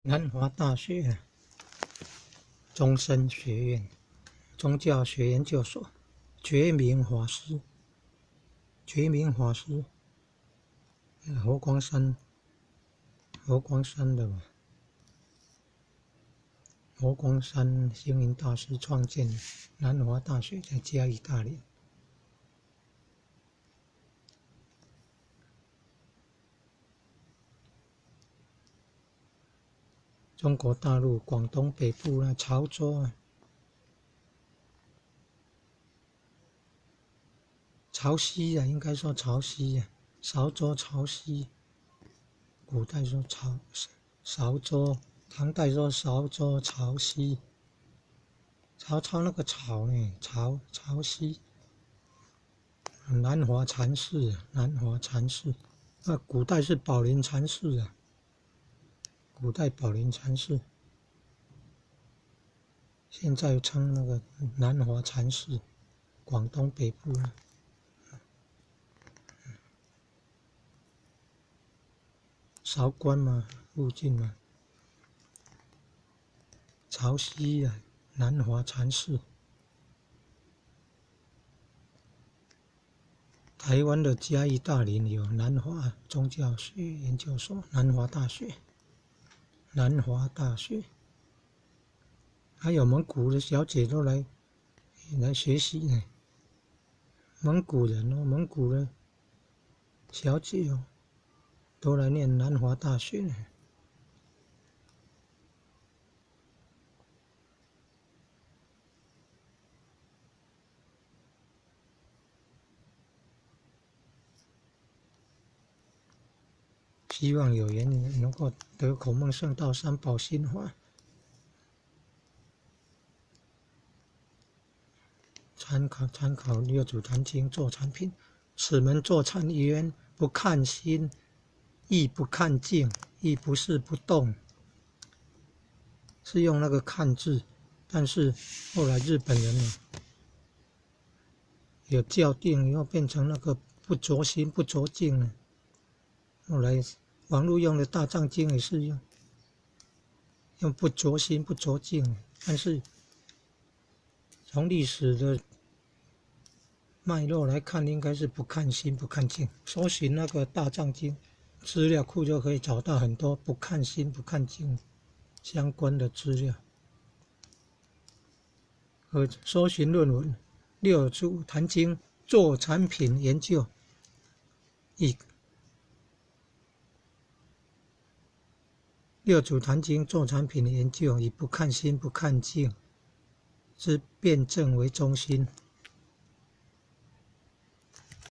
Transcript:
南华大学终身学院宗教学研究所，觉明法师，觉明法师，佛光山，佛光山的嘛，佛光山星云大师创建南华大学，在嘉义大林。中国大陆广东北部啊，潮州啊，潮汐啊，应该说潮汐啊，潮州潮汐。古代说潮韶州，唐代说韶州潮汐。曹操那个曹呢？潮潮汐。南华禅寺，南华禅寺，那古代是宝林禅寺啊。古代宝林禅寺，现在称那个南华禅寺，广东北部啊。韶关嘛，附近嘛，潮汐啊，南华禅寺。台湾的嘉义大林有南华宗教学研究所，南华大学。南华大学，还有蒙古的小姐都来学习呢。蒙古人哦，蒙古的小姐哦，都来念南华大学呢。希望有缘人能够得孔孟圣道三宝心法，参考参考六祖坛经做产品，此门做禅缘，不看心，亦不看境，亦不是不动，是用那个看字，但是后来日本人呢，有校订以后变成那个不着心不着境了，后来。网络用的大藏经也是用不着心不着境，但是从历史的脉络来看，应该是不看心不看境。搜寻那个大藏经资料库就可以找到很多不看心不看境相关的资料。和搜寻论文《六祖坛经》做产品研究，以。六祖坛经做产品的研究，以不看心不看境之辩证为中心。